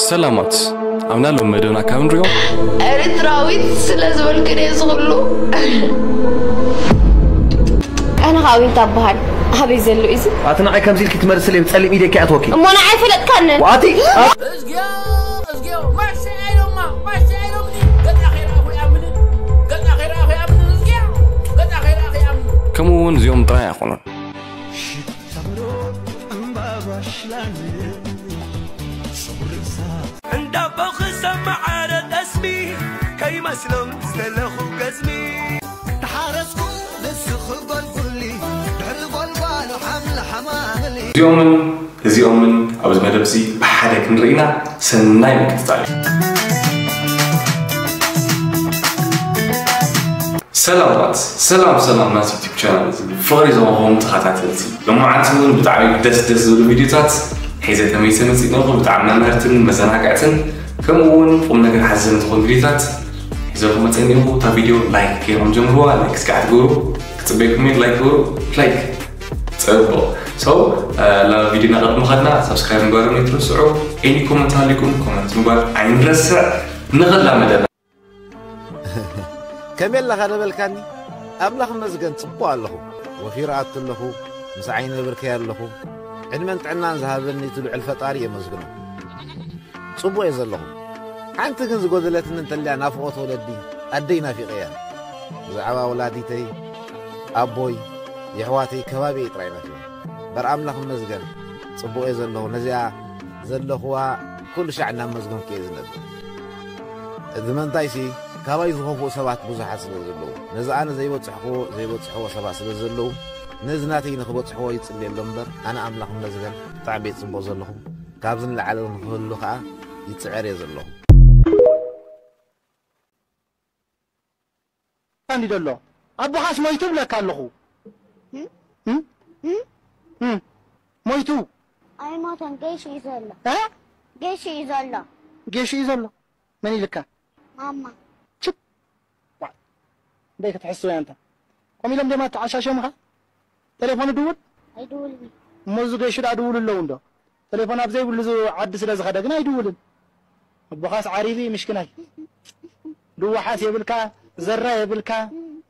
ሰላማት ኣብና ሎም መደብና ካብ ንሪኦ ኤርትራዊት ስለ ዝበልክን እየ ዝኽሉ ኣነ ከዓ ዊንታ በሃል ኣበይ ዘሎ እዩ እዚ ኣቲ ንዓይ ከምዚ ኢልኪ ትመልስለይ ብፀሊም ኢደኪ ኣትወኪ እሞ ንዓይ ፈለጥካንን ኣቲ እዝግዮ እዝግዮ ማሸ ኢሎማ ማሸ ኢሎምኒ ገጣ ኸይረኣኹ ይኣምንን ገጣ ኸይረኣኹ ይኣምንን እዝግዮ ገጣ ኸይረኣኹ ይኣምንን ከምኡ እውን እዚኦም ጥራይ ኣይኮኑን። እንዳቦ ክሰማዓረ ጠስሚ ከይመስሎም ዝተለኹ ገዝሚ ተሓረስኩ ንስኺ ጎልጉሊ ድሕሪ ጎልጓሉ ሓምሊ ሓማምሊ እዚኦምን እዚኦምን ኣብዚ መደብ እዚ ብሓደ ክንርኢና ሰናይ ምክትታል እዩ። ሰላማት ሰላም ሰላም ናስ ዩቲብ ቻናል እዚ ፍቕሪ ዝሆንኩም ተኸታተልቲ ሎማዓንቲ እውን ብጣዕሚ ደስ ደስ ዝብሉ ቪዲዮታት ሒዘ ተመይሰ መፂእነኹ ብጣዕሚ መምህርትን መዘናግዕትን ከምኡ እውን ቁም ነገር ሓዘን ዝኾኑ ቪዲዮታት ሒዘኹም መፀኒኹ እታ ቪዲዮ ላይክ ገይሮም ጀምርዋ ላይክ እስኪ ኣትገብሩ ክፅበይኩም እየ ላይክ ግበሩ ላይክ ፅቡቕ so ናብ ቪዲዮና ቅድሚ ኸድና ሳብስክራይብ ምግባር ኣይትረስዑ any comment ሃሊኩም comment ምግባር ኣይንረስዕ ንኽላ መደብ ከመይ ኣለኻ ነበልካኒ ኣምላኽ መስገን ጽቡቕ ኣለኹ ወፊር ኣት ኣለኹ ምስ ዓይነ ብርከይ ኣለኹ ዕድመን ጥዕናን ዝሃበኒ እቲ ልዑል ፈጣሪ የመስግኖ ጽቡቕ እየ ዘለኹ ሓንቲ ግን ዝጎደለትኒ እንተልያ ናፍቖት ወለዲ ኣደይ ናፊቐያ ብዛዕባ ወላዲተይ ኣቦይ የሕዋተይ ከባቢየይ ጥራይ ናፊቐ በር ኣምላኽ መስገን ጽቡቕ እየ ዘለኹ ነዚኣ ዘለኹዋ ኩሉ ሻዕ እናመስገንኩ እየ ዝነብር እቲ መንታይሲ ካባይ ዝኸፍኡ ሰባት ብዙሓት ስለ ዘለዉ ነዚ ኣነ ዘይበፅሕክዎ ዘይበፅሕዎ ሰባት ስለ ዘለዉ ነዚ ናተይ ንክበፅሕዎ ይፅልየሎም እምበር ኣነ ኣምላኽ ይመስገን ብጣዕሚ እየ ፅቡቕ ዘለኹ ካብዚ ንላዕሊ ንክህሉ ከዓ ይፅዕር እየ ዘለኹ እንዲ ዘሎ ኣቦኻስ ሞይቱ ብለካ ኣለኹ ሞይቱ ኣይሞተን ጌሽ እዩ ዘሎ እ ጌሽ እዩ ዘሎ ጌሽ እዩ ዘሎ መን ኢልካ ማማ ችት እንታይ ክትሕስብ እያ እንታ ከምኡ ኢሎም ደማ ተዓሻሾምኻ ቴሌፎን ድውል ኣይድውልን እዩ እሞ እዚ ጌሹ ደኣ ድውሉ ኣለዉ እንዶ ቴሌፎን ኣብ ዘይብሉ ዓዲ ስለ ዝኸደ ግን ኣይድውልን ኣቦኻስ ዓሪቢ ምሽክናይ ድዋሓስ የብልካ ዘራ የብልካ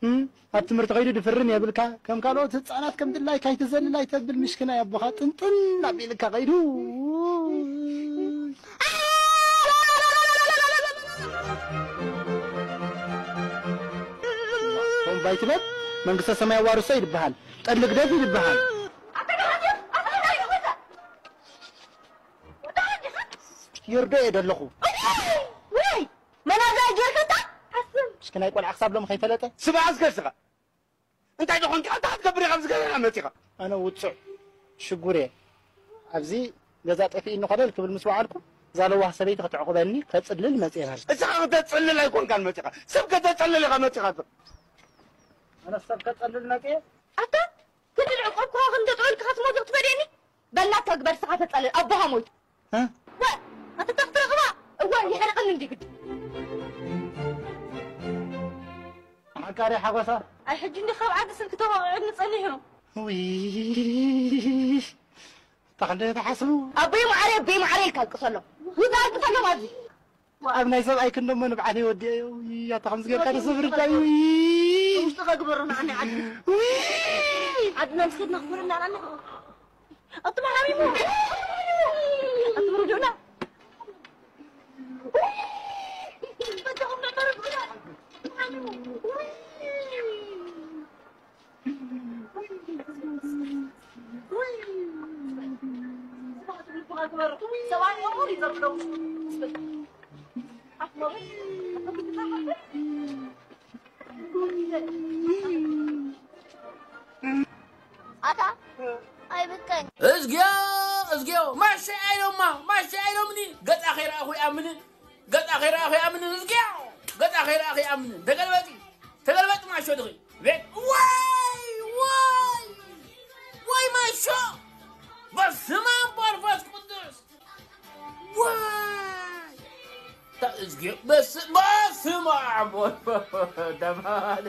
እም፣ ኣብ ትምህርቲ ከይዱ ድፍርን የብልካ ከም ካልኦት ህፃናት ከም ድላይካ ኣይትዘልል ኣይተብል ምሽክናይ ኣቦኻ ጥንጥን ኣቢልካ ከይዱ ሆምባይ ትበል መንግስተ ሰማይ ኣዋርሶ ይድበሃል ጠሊ ግደፍ ይድበሃል ይርዶ እየ ደለኹ ውይ መናዛ ጀርከታ ሓስም እስኪ ናይ ቆልዓ ክሳብ ሎም ከይፈለጠ ስብዓ እስከ ስኻ እንታይ ደኾንካ እንታይ ክትገብር ኢኻ ኣብዚ ገዛና መፂኻ ኣነ ውፅዕ ሽጉር እየ ኣብዚ ገዛ ጠፊእኒ ኮለል ክብል ምስ በዓልኩ እዛ ለዋህ ሰበይቲ ከተዕቑበኒ ከፅልል መፅኤ በል እስኻ ክተፅልል ኣይኮንካን መፂኻ ሰብ ከተፀልል ኢኻ መፂኻ ኣነ ሰብ ከፀልል መፅኤ ኣታ ክንዲ ልዕቆብኩኻ ክንገጥረልካ ክትሞት ክትፈድየኒ በላ ተግበር ስኻ ተፀልል ኣቦኻ ሞይቱ እ? ወ ኣቲ ተኽትረኽባ እዋ ይሕርቕኒ እንዲ ግዲ ሓቃሪ ሓጎሳ ኣይ ሕጂ እንዲ ካብ ዓዲ ስልኪ ተወቒዑኒ ጸኒሑ ውይ ተኽንደ ተሓስቡ ኣቦይ ማዕረ ኣቦይ ማዕረ ኢልካ ኣልቅሰሎም ውዛ ኣልቅሰሎም ኣብዚ ኣብ ናይ ሰብኣይ ክንደሞ ንብዓተይ ወዲኦ ኣታ ከምዚ ጌርካ ደስ ዝብል ዳዩ ውሽጢ ከግበሩ ንዓኒ ዓዲ ዓድና ምስ ከድና ክብርና ኣለና ኣቲ መሓሚሙ ኣቲ ምርድኡና ኣታ ኣይብቀኝ እዝግዮ እዝግዮ ማሸ ኣይሎማ ማሸ ኣይሎምኒ ገጻ ከይረኣኹ ይኣምንን ገጻ ከይረኣኹ ይኣምንን እዝግዮ ገጻ ከይረኣኹ ይኣምንን ተገልበጢ ተገልበጢ ማሾ ድኺ ቤት ዋይ ዋይ ዋይ ማሾ በስመ አብ ወመንፈስ ቅዱስ ዋይ እዝግዮ በስመ አብ ተማሪ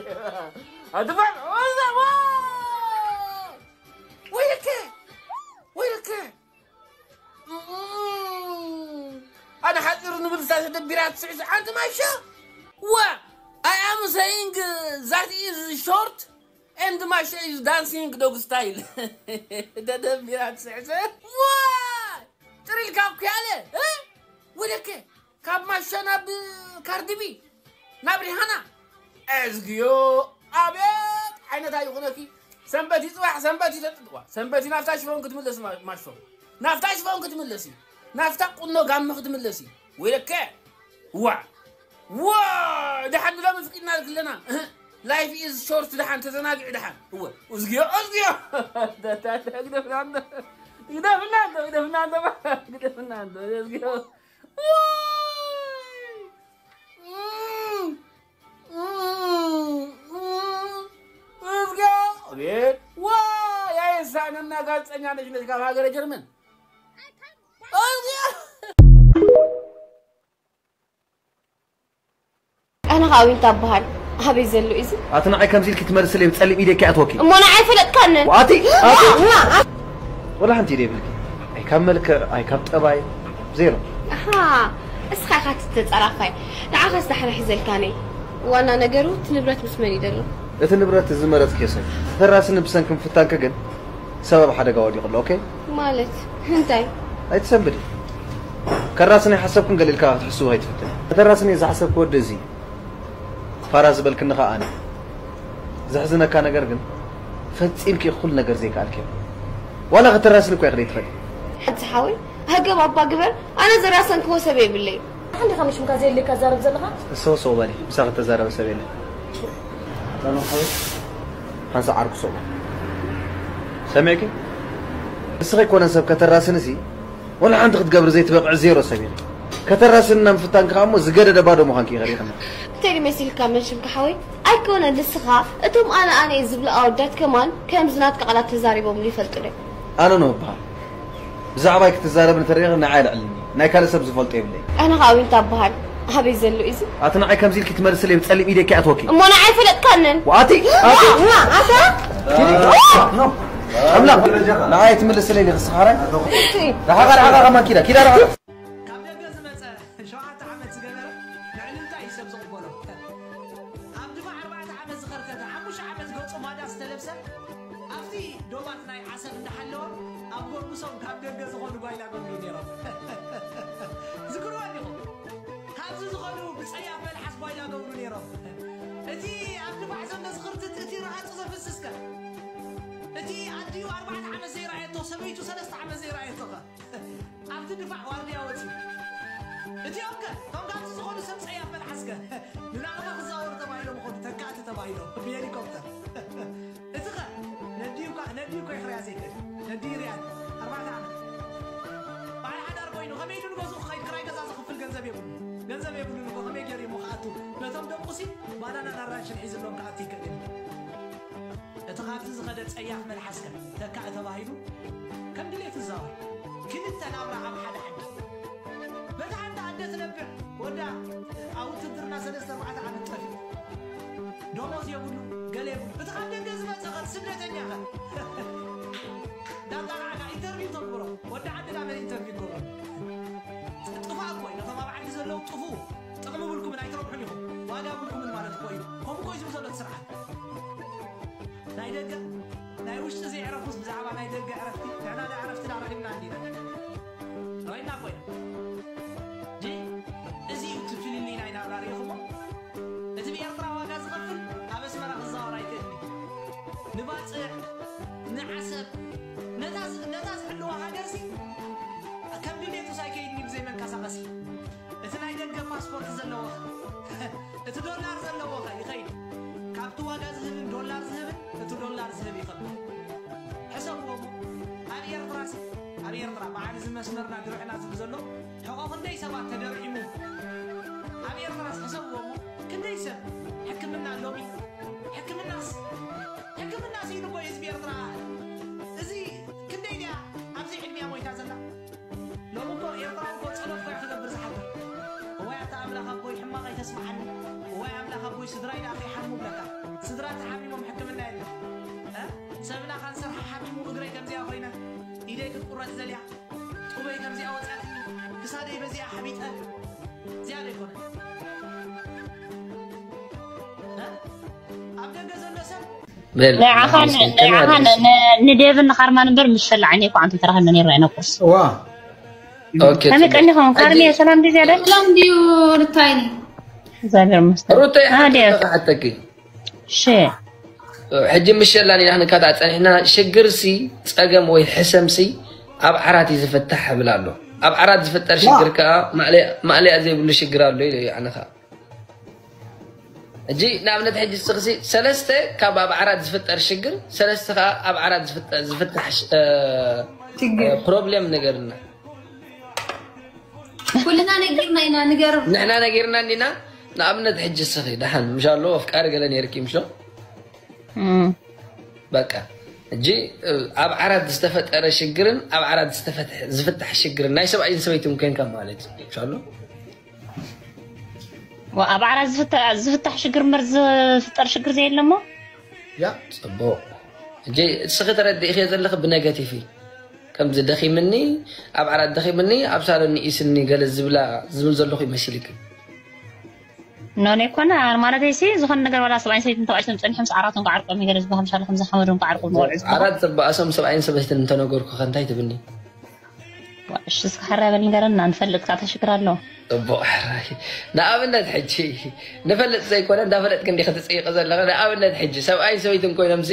ኣትፈር ወይልከ ወይልከ ንሓፂሩ ንብል ዝታሰደ ቢራ ትስዕስዕ ሓንቲ ማሻ። ዋ፣ I am saying that is short and ማሻ is dancing dog style። ደደብ ቢራ ትስዕስዕ። ዋ፣ ጥሪልካ እኮ ያለ፣ እ? ወደከ፣ ካብ ማሻ ናብ ካርዲቢ፣ ናብ ሪሃና። እዝግዮ፣ ኣቤት ዓይነታ ይኹነኪ። ሰንበት እዩ ጽባሕ፣ ሰንበት እዩ ተጥጥዋ። ሰንበት እዩ ናፍታ ሽፎን ክትምለስ ማ-፣ ማሾ። ናፍታ ሽፎን ክትምለስ እዩ። ናፍታ ቁኖ ጋመ ክትምለስ እዩ። ወይለከ፣ ዋ፣ ዋ፣ ደሓን ንሎሚ ፍቂድና ክለና። እህ፣ life is short ደሓን፣ ተዘናግዒ ደሓን። እወ፣ እዝግዮ፣ እዝግዮ። ግደፍና እንዶ፣ ግደፍና እንዶ፣ ግደፍና እንዶ፣ ግደፍና እንዶ፣ እዝግዮ። ዋይ! እም፣ እም፣ እም፣ እዝግዮ! አቤት! ዋይ! አይሳንና ጋዜጠኛ ነሽ፣ ነሽ ካብ ሀገረ ጀርመን። እዝግዮ! ኣነ ኸኣ ዊንታ እበሃል። ኣበይ ዘሎ እዩ እዚ? ኣቲ ንዓይ ከምዚ ኢልኪ ትመልስለይ፣ ብጸሊም ኢደኪ ኣትወኪ። እሞ ንዓይ ፈለጥካንን? ኣቲ፣ ኣቲ። ወላ ሓንቲ ኢደ ይብልኪ። ኣይ ካብ መልክዕ፣ ኣይ ካብ ጠባይ፣ ዜሮ። ኣሃ፣ እስኻ ኢኻ እቲ ተጻራፋይ። ንዓኻስ ዳሕና ሒዘልካ ነይ። ዋና ነገሩ እቲ ንብረት ምስ መን እዩ ዘሎ? እቲ ንብረት ዝመረጽክዮ ሰብ። ተራስኒ ብሰንኪ ምፍታንኪ ግን ሰብ ኣብ ሓደጋ ወዲቑ ኣሎ፣ ኦኬ? ማለት እንታይ? ኣይትሰንብዲ። ከራስኒ ሓሰብኩን ገለ ኢልካ ክትሕስቡ ኣይትፍትን። ከተራስኒ ዝሓሰብኩ ወዲ እዚ ፋራ ዝበልክኒ ኸኣ ኣነ። ዘሕዝነካ ነገር ግን ፈጺምኪ ኩሉ ነገር ዘይከኣልኪ። ዋላ ከተራስኒ እኮ ኢኺ ዘይትኽእሊ። ሓንቲ ሓወይ፣ ሃገብ ኣባ ግበር፣ ኣነ ዘራሰንክዎ ሰብ የብለይ። ሓንቲ ከመይ ሽምካ ዘየለካ ዛረብ ዘለኻ? እሰው ሰው በሊ፣ ምሳኺ ተዛረበ ሰብ የለን። ኣነ ሓወይ፣ ሓንሳእ ዓርኩ ሰው በሊ። ሰሚዕኪ? ንስኺ ኣይኮነን ሰብ ከተራስንሲ፣ ወላ ሓንቲ ክትገብሪ ዘይትበቕዒ ዜሮ ሰብ ኢኺ። ከተራስንና ምፍታንኪ ከኣ እሞ ዝገደደ ባዶ ምዃንኪ ኢኺ ሪእኽና። እንታይ ድዩ መሲልካ መን ሽምካ ሓወይ? ኣይኮነን ንስኻ፣ እቶም ኣነ ኣነ እየ ዝብሉ ኣወዳት ከማን ከምዚ ናትካ ቃላት ተዛሪቦምሉ ይፈልጡ ዶ? ኣነ ነው እበሃል። ብዛዕባይ ክትዛረብ እንተሪኢኺ ንዓይ ኣልዕልኒ። ናይ ካልእ ሰብ ዝፈልጦ የብለይ። ኣነ ኸኣ ዊንታ እበሃል። ኣበይ ዘሎ እዩ እዚ? ኣቲ ንዓይ ከምዚ ኢልኪ ትመልስለይ ብጸሊም ኢደኪ ኣትወኪ። እሞ ንዓይ ፈለጥካንን? ኣቲ፣ ኣቲ። ዋ፣ ዋ፣ ኣታ? ኪዲ። ኖ። ኣምላኽ፣ ንዓይ ትምልስለይ ዲኺ ስኻራይ? ዳሓ፣ ዳሓ፣ ዳሓ፣ ከማን ኪዳ፣ ኪዳ፣ ዳሓ። ካብ ደገ ዝመጸ ሸውዓተ ዓመት ዝገበረ ንዕልልታ እዩ ሰብ ዝቕበሎ። ኣብ ድፋዕ ኣርባዕተ ዓመት ዝኸርተተ፣ ሓሙሽተ ዓመት ገጹ ማዳ ዝተለብሰ፣ ኣብቲ ዶባት ናይ ዓሰብ እንዳሓለወ፣ ኣብ ጎርጉሶም ካብ ደገ ዝኾኑ ጓይላ ገብሩ ነይሮም። ዝክርዎ ዲኹም? ካብዚ ዝኾኑ ብጸያፍ መልሓስ ጓይላ ገብሩ ነይሮም። እቲ ኣብ ድፋዕ ዘሎ ዝኽርትት፣ እቲ ረሃጹ ዘፍስስከ? እቲ ኣዲኡ ኣርባዕተ ዓመት ዘይረኣየቶ፣ ሰበይቱ ሰለስተ ዓመት ዘይረኣየቶኸ? ኣብቲ ድፋዕ ዋርድያ ወፂኡ። እቲኦም ከ፣ እቶም ካብዚ ዝኾኑ ሰብ ጸያፍ መልሓስከ? ንናቕፋ ክዛወሩ ተባሂሎም ይኾኑ ተካእቲ ተባሂሎም ብሄሊኮፕተር። እቲ ኸ፣ ነዲኡ እኳ፣ ነዲኡ እኮ ይኽርያ ዘይክእል። ነዲኡ ይርያ። ኣርባዕተ ዓመት። በዓል ሓዳር ኮይኑ፣ ከመይ ኢሉ ንገዝኡ ክኸይድ ክራይ ገዛ ዝኽፍል ገንዘብ የብሉ። ገንዘብ የብሉን እኮ፣ ከመይ ገይሩ እሞ ክኣቱ? ነቶም ደቁሲ ባናናን ኣራንሽን ሒዝሎም ክኣቱ ይክእል። እቲ ካብዚ ዝኸደ ጸያፍ መልሓስከ ተካእ ተባሂሉ ከም ድሌቱ ይዛወር። ክልተ ናብራ ኣብ ሓደ ዓዲ። በታ ሓንቲ ኣደ ትነብዕ ወዳ ኣብ ውትድርና ሰለስተ ኣርባዕተ ዓመት ጠፊኡ። ደሞዝ የብሉ፣ ገለ የብሉ። እቲ ካብ ደገ ዝመጸ ኸ ስደተኛ ኸ? ዳጣ ንዓኻ ኢንተርቪው ተግብሮ። ወዲ ዓድና መን ኢንተርቪው ይገብሮ? ጥፋእ እኮ እዩ። ነቶም ኣብ ዓዲ ዘለዉ ጥፉ። ጥቕሚ ብልኩምን ኣይትረብሑን ኢኹም። ዋጋ ብልኩምን ማለት እኮ እዩ። ከምኡ እኮ እዩ ዝብል ዘሎ እቲ ስርዓት። ናይ ደገ፣ ናይ ውሽጢ ዘየዕረፉስ ብዛዕባ ናይ ደገ ዕረፍቲ፣ ንሕና ዶ ዕረፍትና ረኺብና እንዲና? ርኢና እኮ ኢና። ጂ፣ እዚ እዩ እቲ ፍልልይ ናይ ናብራ ርኢኹሞ? እቲ ብኤርትራ ዋጋ ዝኸፍል ኣብ ኣስመራ ክዛወር ኣይክእልን እዩ። ንባጽዕ፣ ንዓሰብ፣ ነታ ዝ-፣ ነታ ዝሕልዋ ሃገርሲ ከም ድሌቱ ሳይከይድኒ ብዘይ መንቀሳቐሲ። እቲ ናይ ደገ ፓስፖርት ዘለዎ ኸ? እቲ ዶላር ዘለዎ ኸ ይኸይድ? ካብቲ ዋጋ ዝህብን ዶላር ዝህብን እቲ ዶላር ዝህብ ይኸብር። ሕሰብዎ እሞ፣ ኣብ ኤርትራሲ፣ ኣብ ኤርትራ በዓል እዚ መስመርና ድርዕና ዝብል ዘሎ ሕቖ ክንደይ ሰባት ተደርዒሙ? ኣብ ኤርትራስ ሕሰብዎ እሞ፣ ክንደይ ሰብ ሕክምና ሎሚ፣ ሕክምናስ፣ ሕክምናስ ኢሉ እኮ ህዝቢ ኤርትራ፣ እዚ ክንደይ ድያ ኣብዚ ዕድሚያ ሞይታ ዘላ? ሎሚ እኮ ኤርትራዊ እኮ ጸሎት እኮ እዩ ክገብር ዝሓድር። እዋይ ኣታ ኣምላኽ ኣቦይ ሕማቕ ኣይተስምዓኒ። እዋይ ኣምላኽ ኣቦይ ስድራይ ደኣ ከይሓሙ ብለካ። ስድራ ተሓሚሞም ሕክምና የለን። እ? ሰብና ካንሰር ሓሓሚሙ እግረይ ከምዚኣ ኮይና። ኢደይ ክትቁረጽ ዘልያ። ጡበይ ከምዚኣ ወጽያትኒ። ክሳደይ በዚኣ ሓቢጠ። እዚኣ ዶ ይኮነ? ኣብ ደገ ዘሎ ሰብ በል ንዓኻን ንዓኻን ንዴቭን ንኻርማን እምበር ምስ ሸላዓኒ እኮ ኣንተ ተራኸብና ነይርና ኢና ቁርስ ዋ ኦኬ ከመይ ቀኒኹም ካርሚየ ሰላም ድዩ ዝያዳ ሰላም ድዩ ርታይኒ እግዚኣብሔር ይመስገን ሩተይ ኣዴ ሓተኪ ሽ ሕጂ ምሸላን ኢና ክንካታዕ ፀኒሕና ሽግርሲ ፀገም ወይ ሕሰምሲ ኣብ ዓራት እዩ ዝፍታሕ እብል ኣሎ ኣብ ዓራት ዝፍጠር ሽግር ከዓ ማእለያ ዘይብሉ ሽግር ኣሎ ኢለ ኣነ ከዓ ሕጂ ንኣብነት ሕጂ ስኽሲ ሰለስተ ካብ ኣብ ዓራት ዝፍጠር ሽግር ሰለስተ ከዓ ኣብ ዓራት ዝፍጠ- ዝፍታሕ ሽ- እ፣ ችግር ፕሮብሌም ነገርና ኩልና ነጊርና ኢና ንገር ንሕና ነጊርና እንዲና ንኣብነት ሕጂ ስኺ ደሓን ምሻሎ ኣፍቃሪ ገለ ነርኪ ምሽሎ በቃ እጂ ኣብ ዓራት ዝተፈጠረ ሽግርን ኣብ ዓራት ዝተፈትሐ- ዝፍታሕ ሽግርን ናይ ሰብኣይን ሰበይትን ኮንካ ማለት እዩ ምሻሎ ኣብ ዓራት ዝፍታ- ዝፍታሕ ሽግር እምበር ዝፍጠር ሽግር ዘየለሞ ያ ፅቡቅ እጂ እስኺ ተረዲእኽዮ ዘለኺ ብነገቲቭ እዩ ከምዚ ደኺምኒ ኣብ ዓራት ደኺምኒ ኣብ ሳሎን ንኢስኒ ገለ ዝብላ ዝብል ዘለኹ ይመሲልኪ ኖ ኔ ኮነ ማለተይ ሲ ዝኾነ ነገር ዋላ ሰብኣይን ሰበይትን ተባኢሶም ፀኒሖም ሲ ዓራቶም ክዓርቆም ይገለ ዝበሃል ምሻለ ከምዚ ሓመዶም ክዓርቆም ዝቆልዑ ዝበሃል ዓራት ዘበኣሶም ሰብኣይን ሰበይትን እንተነገርኩ ከ እንታይ ትብልኒ እሺ እስኪ ሓራ በል ንገረና ንፈልጥ ክሳዕ ተሽግር ኣለዎ ፅቡቅ ሕራይ ንኣብነት ሕጂ ንፈልጥ ዘይኮነ እንዳፈለጥክ እንዲ ክትፅይቅ ዘለኸ ንኣብነት ሕጂ ሰብኣይን ሰበይትን ኮይኖም ሲ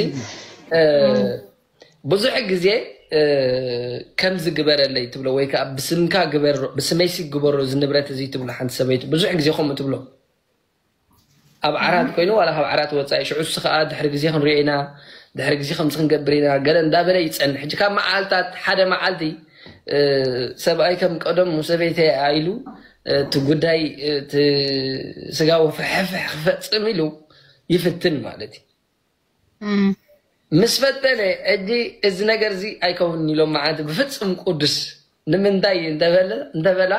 ብዙሕ ግዜ ከምዚ ግበረለይ ትብሎ ወይ ከዓ ብስምካ ግበሮ ብስመይሲ ግበሮ እዚ ንብረት እዚ ትብሎ ሓንቲ ሰበይቲ ብዙሕ ግዜ ከምኡ ትብሎ ኣብ ዓራት ኮይኑ ዋላ ካብ ዓራት ወፃኢ ሽዑ እሱ ከዓ ድሕሪ ግዜ ክንሪኦ ኢና ድሕሪ ግዜ ከምዚ ክንገብር ኢና ገለ እንዳበለ ይፀንሕ ሕጂ ካብ መዓልታት ሓደ መዓልቲ ሰብኣይ ከም ቀደሙ ሰበይተይ ኢሉ እቲ ጉዳይ እቲ ስጋዊ ፍሕፍሕ ክፈፅም ኢሉ ይፍትን ማለት እዩ ምስ ፈተነ ሕጂ እዚ ነገር እዚ ኣይከውንን ኢሎም መዓልቲ ብፍፅም ቅዱስ ንምንታይ እንተበለ እንተበላ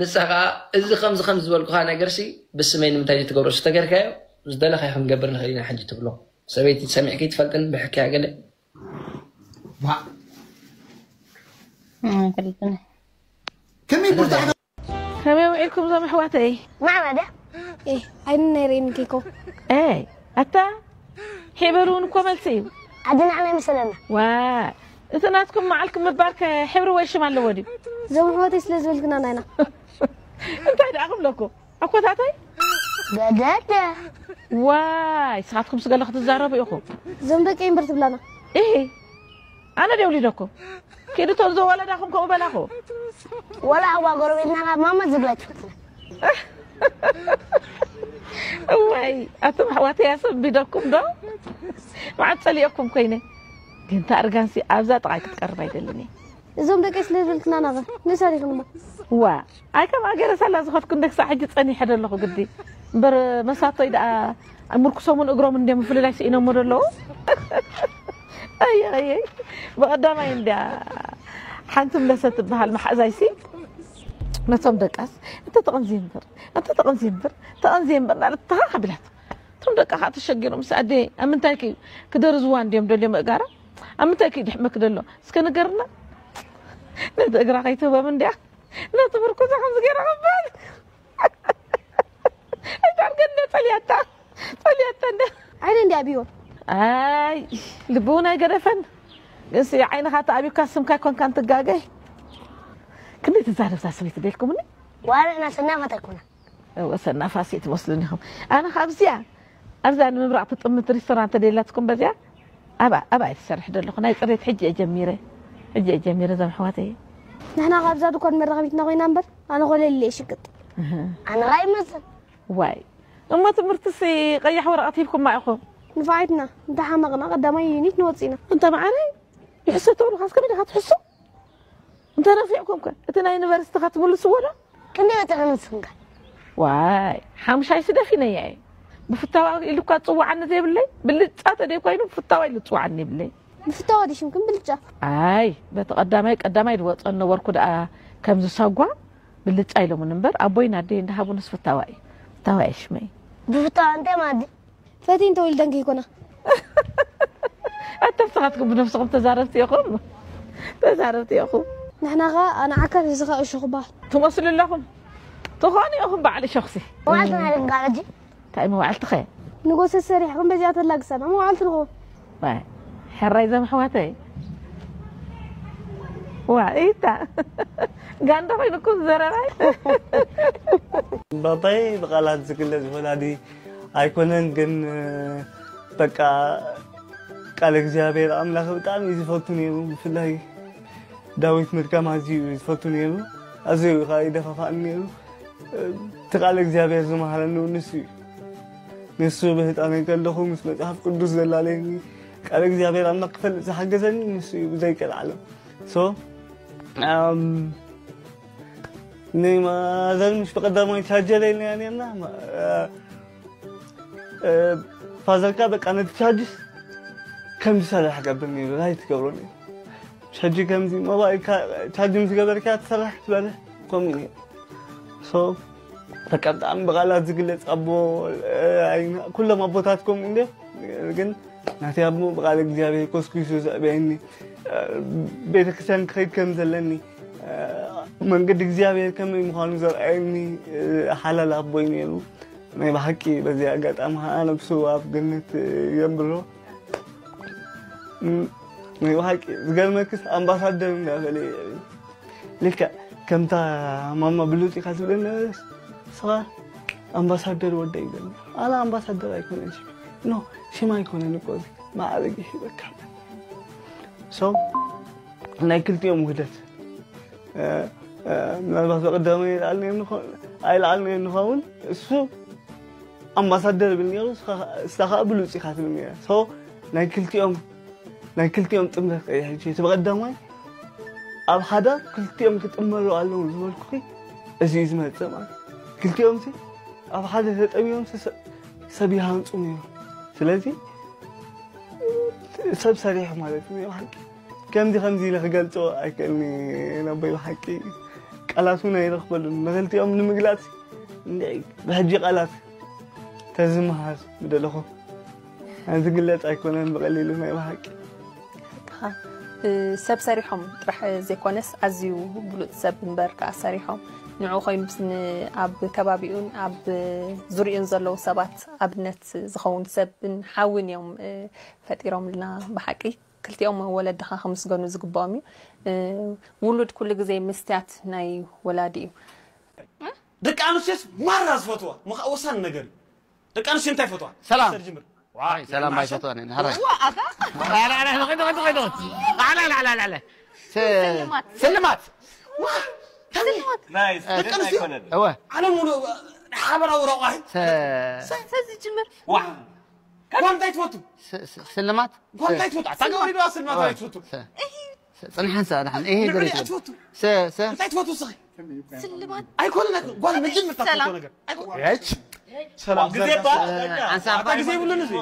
ንሳ ከዓ እዚ ከምዚ ከም ዝበልኩካ ነገር ሲ ብስመይ ንምንታይ ትገብሮ ዝተገርካዮ ዝደለካዮ ክንገብር ንክእል ኢና ሕጂ ትብሎ ሰበይቲ ሰሚዕኪ ትፈልጥን ብሕክያ ገለ ከመይ ውዒልኩም ዞም ኣሕዋተይ? ማዕበዳ ኤ ዓይኒ ናይ ሬን ኬኮ ኤ ኣታ ሒበሉ እውን እኮ መልሲ እዩ። ዓዲ ንዓና ይምሰለና። ዋ እቲ ናትኩም መዓልኩም ምባርከ ሕብሪ ወይ ሽም ኣለዎ ድዩ? ዞም ኣሕዋተይ ስለ ዝበልክና ናይና። እንታይ ደኣ ክብለኩም ኣኮታተይ? ገደደ ዋይ ንስኻትኩም ስገለ ክትዛረቡ ኢኹም። ዞም ደቂ እምበር ትብላና። ኢሂ ኣነ ድየ ውሊደኩም? ኪዱ እቶም ዘወለዳኹም ከምኡ በላኹ። ወላ እዋ ጎረቤትና ናብ ማማ ዝብላ ትፈትና። እዋይ ኣቱም ኣሕዋተይ ኣሰቢደኩም ዶ? መዓት ፀሊኦኩም ኮይነ ግን እታ እርጋንሲ ኣብዛ ጥቓይ ክትቀርብ ኣይደልን እየ። እዞም ደቀይ ስለ ዝብልክና ናበ ንሳሪኽንሞ። ዋ ኣይ ከምኣ ገይረ ሳላ ዝኸድኩ እንደ ክሳዕ ሕጂ ጸኒሐ ዶ ኣለኹ ግዲ እምበር መሳቶይ ደኣ ምርኩሶምን እግሮም እንድዮም ምፍልላይ ስኢኖሞ ዶ ኣለዉ ኣየይ ብቐዳማይ እንድያ ሓንቲ ምለሰ ትበሃል መሓዛይሲ ነቶም ደቃስ እንተ ተቐንዚ እምበር እንተ ተቐንዚ እምበር ተቐንዚ እምበር እናለት ተኻኽ ኣቢላት እቶም ደቃ ከዓ ተሸጊሮም ምስ ኣደ ኣብ ምንታይ ክደርዝዋ እንድዮም ደልዮ ምእጋራ ኣብ ምንታይ ክድሕመክ ደሎ እስከ ንገርና ነቲ እግራ ከይትህቦም እንድያ ነቲ ምርኩሳ ከምዚ ገይራ ክበል ኣይታርገ እንደ ፀልያታ ፀልያታ እንደ ዓይነ እንዲ ኣብይዎ ኣይ ልቢ እውን ኣይገደፈን ግንሲ ዓይንኻ ተኣቢካ ስምካ ኮንካ እንትጋገይ ክንደይ ትዛረብ እዛ ሰበይቲ ደልኩምኒ ዋላ እና ሰናፋት ኣይኮና እወ ሰናፋሲ ትመስሉኒ ኢኹም ኣነ ካብዚኣ ኣብዛ ንምብራቕ ትጥምት ሪስቶራንት ደላትኩም በዚኣ ኣብኣ ኣብኣ እየ ትሰርሕ ዘለኹ ናይ ፅሬት ሕጂ እየ ጀሚረ ሕጂ እየ ጀሚረ እዞም ኣሕዋተይ ንሕና ካብዛ ድኳን መራኸቢትና ኮይና እምበር ኣነ ኮለል እየ ሽቅጥ ኣነ ኸኣ ይመስል ዋይ እሞ ትምህርትሲ ቀያሕ ወረቐት ሂብኩማ ኢኹም ንፋዓይትና እንተሓመቕና ቀዳማይ ዩኒት ንወፅእ ኢና እንተ መዓረይ ይሕሰ ተብሉኻስ ከመይ ዲኻ ትሕሱ እንተ ነፊዕኩም ከ እቲ ናይ ዩኒቨርሲቲኻ ትምልስዎ ዶ? ክንደይ በፂሕኺ ንስኽን ከ? ዋይ ሓሙሻይ ስደፊነያ እየ ብፍታዋ ኢሉ እኳ ዝፅዋዓኒ ዘይብለይ ብልጫ ተደይ ኮይኑ ብፍታዋ ኢሉ ዝፅዋዓኒ የብለይ ብፍታዋ ድዩ ሽምክን ብልጫ? ኣይ በቲ ቀዳማይ ቀዳማይ ዝወፀ ነበርኩ ደኣ ከምዚ ሰጓ ብልጫ ኢሎምኒ እምበር ኣቦይን ኣደይ እንዳሃቡንስ ፍታዋ እዩ ፍታዋ እየ ሽመይ ብፍታዋ እንታይ ማዲ? ፈትየን ተወሊደን ከይኮና። ኣታ ንስኻትኩም ብነብስኹም ተዛረብቲ ኢኹም። ተዛረብቲ ኢኹም። ንሕና ኸኣ ንዓካ ሒዝኻ እሾኽ በሃል። ትመስሉ ኣለኹም። ትኾኑ ኢኹም በዓል እሾኽሲ። መዓልቲ ናይ ደንጋ ሕጂ። እንታይ መዋዕልትኸ? ንጎሰ ሰሪሕኩም በዚኣ ተላግሰና መዋዕልቲ ንኹም። ዋይ፣ ሕራይ ዘም ኣሕዋተይ። ዋ፣ ኢታ። ጋንዳ ኮይኑኩም ዘረባይ። ባባይ ብቓላት ዝግለጽ ወላዲ ኣይኮነን፣ ግን በቃ ቃል እግዚኣብሔር ኣምላኽ ብጣዕሚ እዩ ዝፈቱ ነይሩ። ብፍላይ ዳዊት ምድጋም ኣዝዩ እዩ ዝፈቱ ነይሩ። ኣዝዩ ከዓ ይደፋፋእኒ ነይሩ። እቲ ቃል እግዚኣብሔር ዝመሃረኒ እውን ንሱ እዩ። ንሱ ብህፃነይ ከለኹ ምስ መጽሓፍ ቅዱስ ዘላለየኒ፣ ቃል እግዚኣብሔር ኣምላኽ ክፈልጥ ዝሓገዘኒ ንሱ እዩ ብዘይቀልዓለም። So፣ ኣም፣ ንማዘር ምሽ ብቐዳማይ ቻርጀር ኢልና ነርና። ማ-፣ እ፣ እ፣ ፋዘርካ በቃ ነቲ ቻርጅስ ከም ዝሰርሕ ገብር ነይሩ፣ ራይት ገብሮ ነይሩ። ሕጂ ከምዚ ሞባይልካ ቻርጅ ምስ ገበርካ ትሰርሕ ትበልሕ፣ ከምኡ ነይሩ። So፣ በቃ ብጣዕሚ ብቓላት ዝግለጽ ኣቦ፣ እ፣ ኣይና-፣ ኩሎም ኣቦታት ከምኡ እንድዮም፣ ግን ናተይ ኣቦ ብቓል እግዚኣብሔር ኮስኩሱ ዘዕበየኒ፣ እ፣ ቤተክርስትያን ክኸይድ ከም ዘለኒ፣ እ፣ መንገዲ እግዚኣብሔር ከመይ ምዃኑ ዘርኣየኒ፣ እ፣ ሓላል ኣቦይ ነይሩ። ናይ ብሓቂ በዚ ኣጋጣሚ ከዓ ነብሱ ኣብ ገነት የንብሮ። ም-፣ ናይ ብሓቂ ዝገርመክስ ኣምባሳደር እንዳበለ ይብል። ልክዕ ከምታ ማማ ብሉጽ ኢኻ ትብለኒ ነበረስ፣ ንስኻ ኣምባሳደር ወደይ ይብለኒ። ኣነ ኣምባሳደር ኣይኮነን ሽመይ። ኖ፣ ሽም ኣይኮነን እኮ እዚ፣ ማዕረግ ይሂበካ። So፣ ናይ ክልቲኦም ውህደት፣ እ፣ እ፣ ምናልባት ብቐዳማይ ይልዓል ነይሩ ንኸ-፣ ኣይልዓል ነይሩ ንኸውን፣ እሱ ኣምባሳደር ይብል ነይሩ፣ ንስኻ፣ ንስኻ ከዓ ብሉጽ ኢኻ ትብል ነይራ። So፣ ናይ ክልቲኦም፣ ናይ ክልቲኦም ጥምረት ቀይሕ። ሕጂ እቲ ብቐዳማይ ኣብ ሓዳር ክልቲኦም ክጥመሩ ኣለዎም ዝበልኩኺ፣ እዚ እዩ ዝመጽእ ማለት። ክልቲኦም ሲ ኣብ ሓደ ተጠሚሮም ሲ ሰ-፣ ሰብ ይሃንጹ ነይሩ። ስለዚ ሰብ ሰሪሑ ማለት እዩ፣ ናይ ብሓቂ። ከምዚ ከምዚ ኢለ ክገልጾ ኣይክእልኒ፣ ነቦይ ብሓቂ ቃላት እውን ኣይረኽበሉን። ንክልቲኦም ንምግላጽ እንድዒ ብሕጂ ቃላት ተዝመሃር ምደለኹ። ዝግለጽ ኣይኮነን ብቐሊሉ ናይ ብሓቂ። ሓቅኻ። እ፣ ሰብ ሰሪሖም ጥራሕ ዘይኮነስ ኣዝዩ ብሉጽ ሰብ እምበር ከኣ ሰሪሖም ንዕኡ ኮይኑ ን-፣ ኣብ ከባቢኡን ኣብ ዙርዩኡን ዘለዉ ሰባት ኣብነት ዝኸውን ሰብን ሓውን እዮም፣ እ፣ ፈጢሮምልና ብሓቂ። ክልቲኦም ወለድኻ ክምስገኑ ዝግብኦም እዩ። እ፣ ውሉድ ኩሉ ግዜ መስትያት ናይ ወላዲ እዩ። ደቂ ኣንስትዮስ ማራ ዝፈትዋ ምኻ ወሳኒ ነገር እዩ። ደቂ ኣንስትዮ እንታይ ይፈትዋ? ሰላም። ሰርጅምር ዋይ ሰላም ኣይፈትዋን እየን። ሃራይ ዋ ኣታ ላላ ላላ ላላ ላላ ስልማት። ስልማት ስልማት ናይስ ደቂ ኣንስትዮ ኣይኮነን። እወ ዓለም ሙሉ ሓበራዊ ረቋሒ ሰ- ሰዚ ጅምር ዋ ጓል እንታይ ትፈቱ? ስ- ስ- ስልማት ጓል እንታይ ትፈቱ? ኣታ ገበሪ ዶ ስልማት እንታይ ትፈቱ? ስ- ስ- ጽንሐን ሰ- ድሓን ይሄ ንዕኡ ገሪቱ ትፈቱ? ስ- ስ- እንታይ ትፈቱ እስኺ? ስልማት ኣይኮነን ኣይኮነን። ጓል መጀመርታ ሰላም። ትፈቱ ነገር ኣይኮነን። ያች ሰላም ግዜ ባ ኣንሳ ኣታ ግዜ ይብሉን እዚ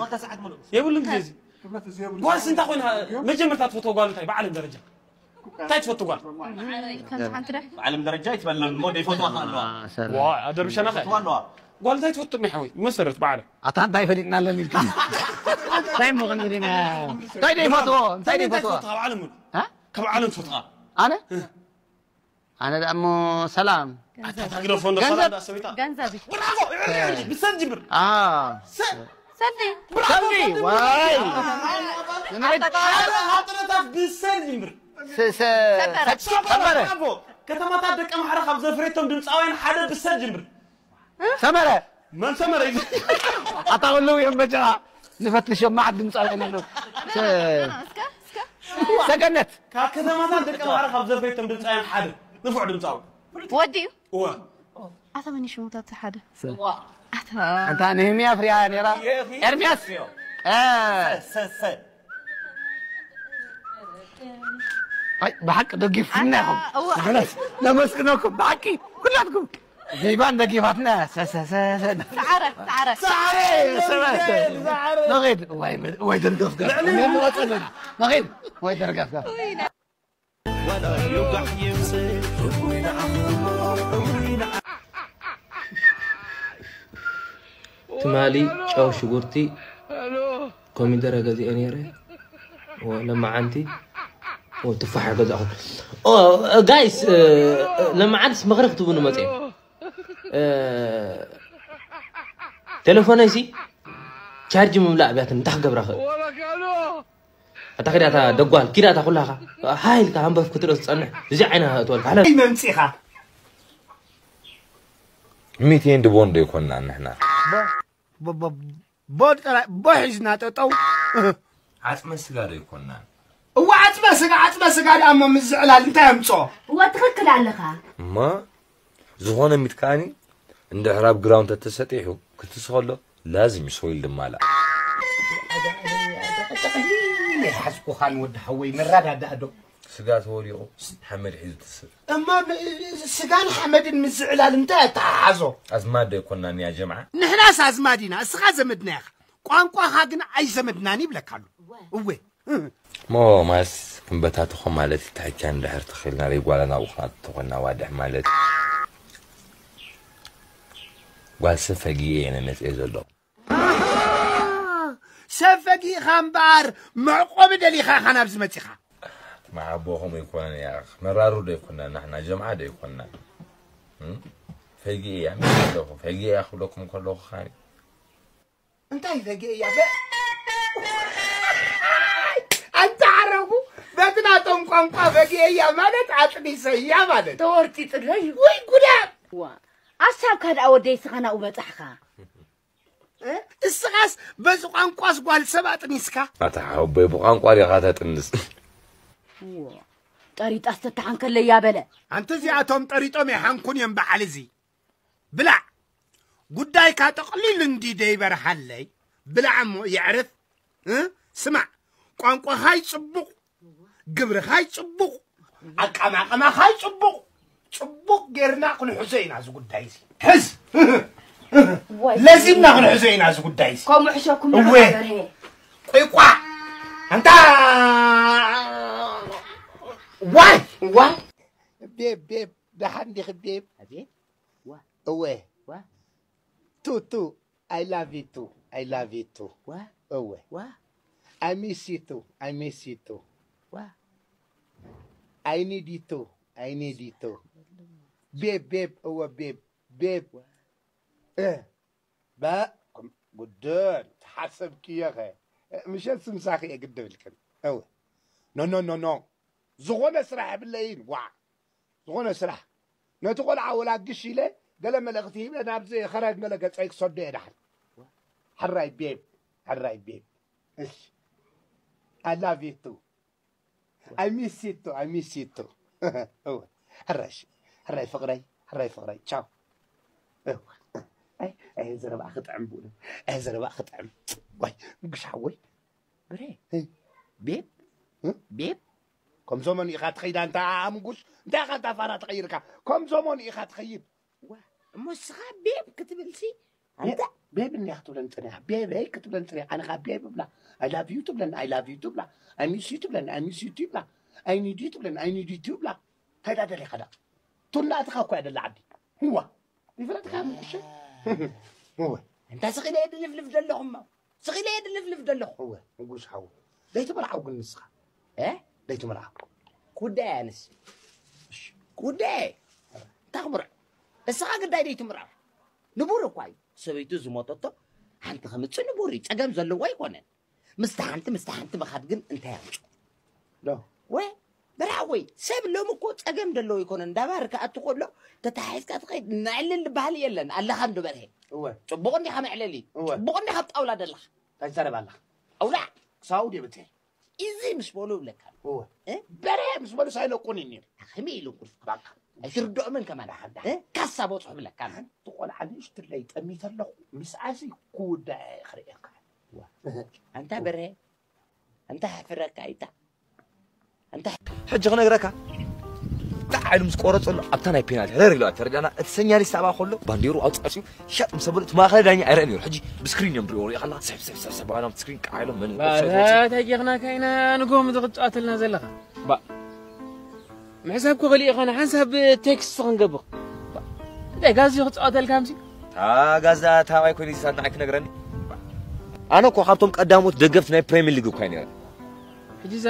የብሉን ግዜ እዚ ጓልስ እንታይ ኮይና መጀመርታ ትፈትዎ ጓል እንታይ ብዓለም ደረጃ እንታይ ትፈቱ ጓል ከምዚ ሓንቲ ደ ብዓለም ደረጃ ይትበለም እሞ ደይፈትዋ ከ ኣለዋ ሰላም ዋ ኣደርብሸና ከ ፈትዋ ኣለዋ ጓል እንታይ ትፈቱ እሚሓወይ መሰረት ብዓለም ኣታ እንታይ ፈሊጥና ኣለኒ ኢልካ እንታይ ምኽን ኢልና እንታይ ደይፈትዎ እንታይ እንታይ ደይፈትዎ ትፈቱ ካብ ዓለም ሙሉ እ? ካብ ዓለም ትፈቱ ከ ኣነ ኣነ ደኣ እሞ ሰላም ኣታ ታግደፎ እንዶ ገንዘብ። ሰላም ዳሰቢታ ገንዘብ እዩ። ብራቮ ብሰንጅብር ኣ ሰልዲ ሰልዲ ዋይ ንመሬት ሓደ ሃጥረታት ብሰንጅብር ስ- ስ- ሰበረ ብራቮ ከተማታት ደቂ ኣምሓራ ካብ ዘፍረየቶም ድምፃውያን ሓደ ብሰንጅብር ሰመረ መን ሰመረ እዩ ኣታ ከለዉ እዮም በጃ ንፈትሾም መዓት ድምፃውያን ኣለዉ ስ- እስከ እስከ ሰገነት ካብ ከተማታት ደቂ ኣምሓራ ካብ ዘፍረየቶም ድምፃውያን ሓደ ንፉዕ ድምፃዊ ወዲ እዩ። እወ ኣታ መን እዩ ሽሙ እቲ ሓደ? ኣታ ኣንታ ነህምያ ፍርያ ነራ ኤርምያስ እ፣ ሰሰ ኣይ ብሓቂ ደጊፍኩምና ኢኹም እወ። ብሓቂ ነመስግነኩም ብሓቂ ኩላትኩም ቪቫን ደጊፋትና ሰሰሰሰ ሰዓረ ሰዓረ ሰዓረ ሰበ ነኸይድ እዋይ እዋይ ደርገፍጋፍ ነኸይድ እዋይ ደርገፍጋፍ ትማሊ ጨው ሽጉርቲ ኮሚደረ ገዚኤ ነይረ ወ- ለመዓንቲ ትፋሕ ገዛኹም። ጋይስ፣ ለመዓልስ ምኽሪ ክትቡኒ መፅእ። ቴሌፎነይሲ ቻርጅ ምምላእ ብያትን እንታይ ክገብራ ክእል? ኣታ ኪዳታ ደጓል ኪዳታ ኩላኻ ሃይልካ ሃንበፍ ክትርኢ ትፀንሕ እዚ ዓይና እትወልካ ሓለ ይመምፂኻ። ሚት ኤንድ ቦንድ ኣይኮንናን ንሕና። ቦድ ጥራይ ቦ ሒዝና ጠጠው። ዓፅመ ስጋ ዶ ኣይኮንናን? እዋ ዓፅመ ስጋ ዓፅመ ስጋ ደኣ እሞ ምስ ዝዕላል እንታይ ኣምፅኦ? እዋ ትኽክል ኣለኻ። እማ ዝኾነ ሚት ከኣኒ እንድሕር ኣብ ግራውንድ ተተሰጢሑ ክትስኸሎ ላዝም እዩ ሶይል ድማላ። ሓዝኩኻን ወዲ ሓወይ ንረዳዳእ ዶ? ስጋ ተወዲቑ ሓመድ ሒዙ ትስእ። እማ ስጋን ሓመድን ምስ ዝዕላል እንታይ ኣተሓሓዞ? ኣዝማድ ዶ ኣይኮንናን ያ ጀምዓ? ንሕናስ ኣዝማድ ኢና፣ እስኻ ዘመድና ኢኻ። ቋንቋኻ ግን ኣይዘመድናን ይብለካ ኣሎ። እወ። ሞ ማስ ክንበታተኾ ማለት እዩ። ታይቻ እንድሕር ተኺልና ዘይጓላ ናብኡ ክናተኾና ዋድሕ ማለት እዩ። ጓል ሰብ ፈጊኤ እየ ነመፅኤ ዘሎ። ሰብ ፈጊእኻ እምበኣር መዕቆቢ ደሊኻ ኢኻ ናብዚ መፂኻ። መሓቦ ከምኡ ኣይኮነን እያ። መራሩ ዶ ኣይኮና ንሕና ጀምዓ ዶ ኣይኮና? ፈጊኤ እያ ምስ ኣለኹ ፈጊኤ እያ ክብለኩም ከለኹ ካኒ እንታይ ፈጊኤ እያ? ኣንታ ዓረቡ በቲ ናቶም ቋንቋ ፈጊኤ እያ ማለት ኣጥኒሰ እያ ማለት ተወርጢጥለይ። ወይ ጉዳ ዋ ኣሳብካ ደኣ ወደይ ስኻ ናብኡ በጻሕኻ። እስኻስ በዚ ቋንቋስ ጓል ሰብ ኣጥኒስካ? ኣታ ሓወቦይ ብቋንቋ ዲኻ ተጥንስ? ጠሪጣስ ተተሓንከለያ በለ። ኣንቲ እዚኣቶም ጠሪጦም ይሓንኩን እዮም በዓል እዚ። ብላዕ ጉዳይካ ጠቕሊሉ እንዲ ደይበርሃለይ። ብላዕ እሞ የዕርፍ። ስማዕ ቋንቋኻ ይጽቡቕ ግብርኻ ይጽቡቕ ኣቀማቕማኻ ይጽቡቕ ጽቡቕ ጌርና ክንሕዞ ኢና እዚ ጉዳይ እዚ ሕዝ ለዚምና ክንሕዞ ኢና እዚ ጉዳይ እዚ ከምኡ ሕሸኩም እወ። በርሄ ቆይ ቋ ኣንታ ዋይ ዋይ ቤብ ቤብ ደሓን ዲኺ ቤብ ኣቤት ዋ እወ ዋ ቱ ቱ I love you too. I love you too. What? Oh, what? What? I miss you too. I miss you too. What? I need you too. I need you too. Babe, babe, oh, babe, babe. What? Eh. Ba, good. حسب كيا خي. مش اسم ساخي قد بالكن. Oh. No, no, no, no. ዝኾነ ስራሕ የብለይን ዋ ዝኾነ ስራሕ ነቲ ቆልዓ ወላ ግሽ ኢለ ገለ መልእኽቲ ሂበ ናብዚ ኸረድ መለ ገፀይ ክሰዶ እየ ደሓን ሕራይ ቤብ ሕራይ ቤብ እሺ I love you too I miss you too I miss you too ሕራይ ሕራይ ፍቕረይ ሕራይ ፍቕረይ ቻው ኣይ ዘረባ ክጥዕም ብኡ ኣይ ዘረባ ክጥዕም ዋይ ግሽ ሓወይ ብሬ ቤብ ቤብ ከም ዘመኑ ኢኻ ትኸይዳ እንታ ኣምጉሽ እንታይ ኢኻ እንታ ፋራ ትኸይርካ ከም ዘመኑ ኢኻ ትኸይድ ዋ እሞ እስኻ ቤብ ክትብልሲ ኣንተ ቤብ እንዲያ ክትብለን ፅኒያ ቤበይ ክትብለን ፅኒያ ኣነ ኻ ቤብ ብላ I love you ትብለን I love you ትብላ I miss you ትብለን I miss you ትብላ I need you ትብለን I need you ትብላ እንታይ ዳ ደሊኻ ዳ ቱና ኣትኻ እኮ እያ ደላ ዓዲ ህዋ ይፍለጥካ ምሽ እወ እንታ ስኺለ ድልፍልፍ ዘለኹም ስኺለ ድልፍልፍ ዘለኹ እወ ንጉስ ሓው ደይትመርዓው ግን ንስኻ እ ደይትመርዓው ጉዳይ ኣንስ ጉዳይ እንታይ ክምርዖ እስኻ ግዳይ ደይትምርዖ ንቡር እኳ እዩ ሰበይቱ ዝሞተቶ ሓንቲ ከምፅእ ንቡር እዩ ፀገም ዘለዎ ኣይኮነን ምስቲ ሓንቲ ምስቲ ሓንቲ ምኻድ ግን እንታይ ኣምፅኦ ዶ ወይ በርሃ ወይ ሰብ ሎሚ እኮ ፀገም ደለዎ ይኮነ እንዳባር ክኣቱ ከሎ ተታሒዝካ ትኸይድ ነዕልል ዝበሃል የለን ኣለኻ እንዶ በርሄ እወ ፅቡቕ እንዲኻ መዕለሊ እወ። ፅቡቕ እንዲኻ ኣብ ጣውላ ደለኻ እንታይ ትዛረብ ኣለኻ ኣውላዕ ክሳው ድየ ብፅሒ እዚ ምስ በሉ ይብለካ እወ። እ? በርሄ ምስ በሉ ሳይለቁን እዩ ነይሩ ከመይ ኢሉ ቁልፍ ባካ ኣይትርድኦምን ከማን እ? ካሳ በፅሑ ብለካ ሓንቲ ቆልዓ ንእሽትለይ ጠሚተ ኣለኹ ምስኣሲ ክውዳእ እየ ክርእየካ ኣንታ በርሄ ኣንታ ሕፍረካ ኣይታ ኣንታ ሕጂ ክነግረካ እንታይ ዓይሉ ምስ ቆረፀሉ ኣብታ ናይ ፔናልቲ ረር ኢለዋ ተረዳና እቲ ሰኛኒ ሳባ ከሎ ባንዴሩ ኣውፃፅዩ ሻጥ ምስ ኣበሉ እቲ ማእኸላይ ዳኛ ኣይረአ ነይሩ ሕጂ ብስክሪን እዮም ድሪኦ ሪኦ ከላ ስሕብ ስሕብ ስሕብ ስሕብ ባና ስክሪን ቃዓ ኢሎም መን ተጊኽና ካይና ንጎም ዝቕፃተልና ዘለኻ ባ ምሕሳብ ክኽእል ኢኻ ንሓንሳብ ቴክስት ክንገብር እንታይ ጋዚ ክፃወተልካ ምሲ ታጋዛ ታባይ ኮይኑ ይሳድናዓይ ክነግረኒ ኣነ እኮ ካብቶም ቀዳሞት ደገፍቲ ናይ ፕሬሚየር ሊግ እኳ ነረ ሕጂ እዛ